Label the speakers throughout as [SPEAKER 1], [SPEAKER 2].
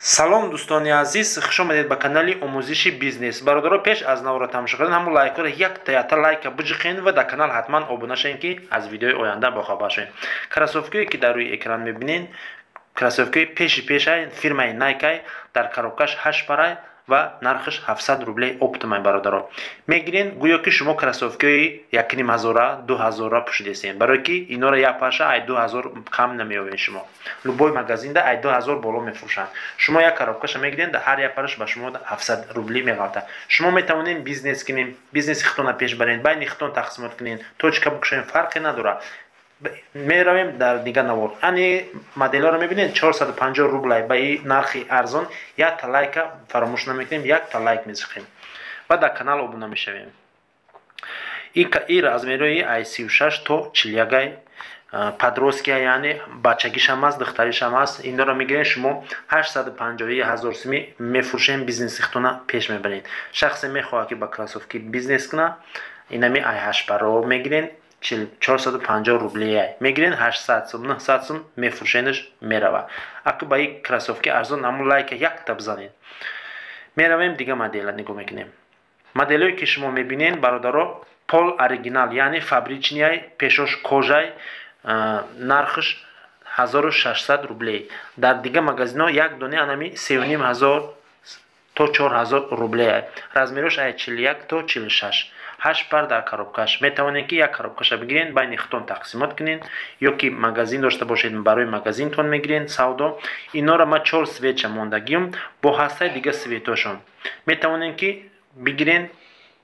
[SPEAKER 1] Салом, дӯстони азиз, хуш омадед ба канали омӯзиши бизнес. Бародаро, пеш аз навро тамошо кардан ҳамун лайкҳоро якта лайка биҷиқен ва дар канал ҳатман обуна шавед, ки аз видеои оянда бохабар шавед. Кроссовкое ки дар рӯи экран мебинед, кроссовкои пеши пешай фирмаи Найкай, дар коробкаш 8 парай ва нархаш 700 рублей оптом ай. Бародаро, мегирен, гӯё ки шумо кроссовкои 1500-ра, 2000-ра пӯшидесен, барое ки инора як парша ай 2000 кам намеёбед. Шумо любой магазинда ай 2000 боло мефурӯшанд. Шумо як коробкаша мегирен, дар ҳар як параш ба шумо 700 рубли меғалта. Шумо метавонед бизнес кунем, бизнеси худтона пеш барен, байни худтон тақсимот кунед, точка бикушоед, фарқе надорад. Меравем дар дигар навор. Ани моделҳоро мебинед, 450 рублай, ба и нархи арзон. Якта лайка фаромӯш намекунем, якта лайк мезиқем ва дар канал обуна мешавем. И размерои ай 36 то 41, подростки, яъне бачагишам аст, духтаришам аст. Инро мегирен, шумо 850 ҳазор суми мефурӯшем, бизнеси худтона пеш мебаред. Шахсе мехоҳад, ки ба кроссовки бизнес кунад, инами ай ҳаштпаро мегирен, 450 рублия мегирен, 800 сум, 900 сум мефурӯшенаш, мерава. Аку ба и кроссовки арзон ҳамун лайка якта бизанед. Меравем, дига модела нигоҳ мекунем. Моделое ки шумо мебинед, бародаро, пол оригинал, яъне фабричный, пешош кожай, нархаш 1600 рублей. Дар дига магазинҳо як доне анами 3500 то 4000 рублей. Размерош ай 41 то 46, ҳашт пар дар коробкаш. Метавонед, ки як коробкаша бигирен, байни худтон тақсимот кунед, ё ки магазин дошта бошед, барои магазинтон мегирен савдо. Инора ма чор цветша мондагиюм, бо ҳастаи дига цветошон. Метавонед, ки бигирен,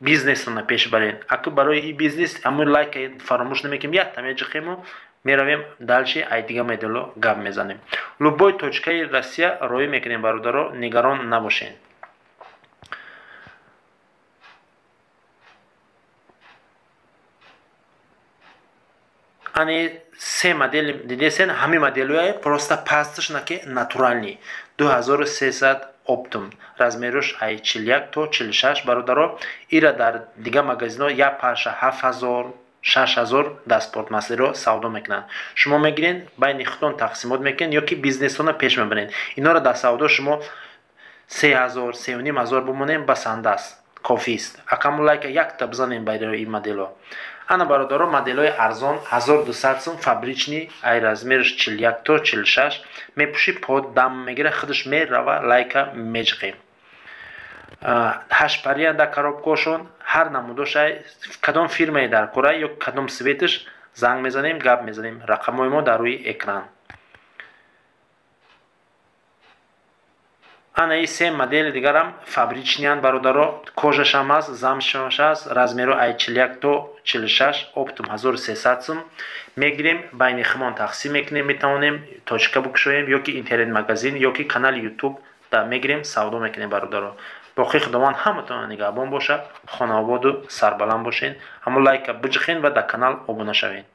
[SPEAKER 1] бизнесона пеш барен. Аку барои и бизнес ҳамун лайка фаромӯш намекунем, якта меҷиқему меравем дальше, ай дига модело гап мезанем. Любой точкаи Россия роӣ мекунем, бародаро, нигарон набошед. Ани се модели дидесен, ҳамин моделҳое, просто пасташ наки натуральный, 2300 оптом, размерош ай 41 то 46. Бародаро, ира дар дига магазинҳо як парша 7000, 6000 дар Спортмастеро савдо мекунанд. Шумо мегирен, байни худтон тақсимот мекунед ё ки бизнесона пеш мебаред. Инора дар савдо шумо 3000, 3500 бимонем, басанда аст, кофист. Акаму лайка якта бизанем барои ин моделҳо. Ана, бародаро, моделҳои арзон, 1200 сум, фабричный, ай размераш 41 то 46. Мепӯши, под дам мегира, худаш мерава. Лайка меҷиқем. Ҳаштпария дар коробкаошон, ҳар намудошай. Кадом фирмае дар кора ё кадом цветаш, занг мезанем, гап мезанем. Рақамҳои мо дар рӯи экран. Ана и се модели дигарам фабричныянд, бародаро, кожашам аст, замшаш аст, размеро ай 41 то 46, оптом 1300 сум. Мегирем, байни химон тақсим мекунем, метавонем точка бикушоем ё ки интернет-магазин, ё ки канали Ютуб да мегирем, савдо мекунем. Бародаро, боқӣ Худованд ҳаматона нигаҳбон бошад, хонаободу сарбаланд бошед. Ҳамун лайка биҷиқен ва дар канал обуна шавед.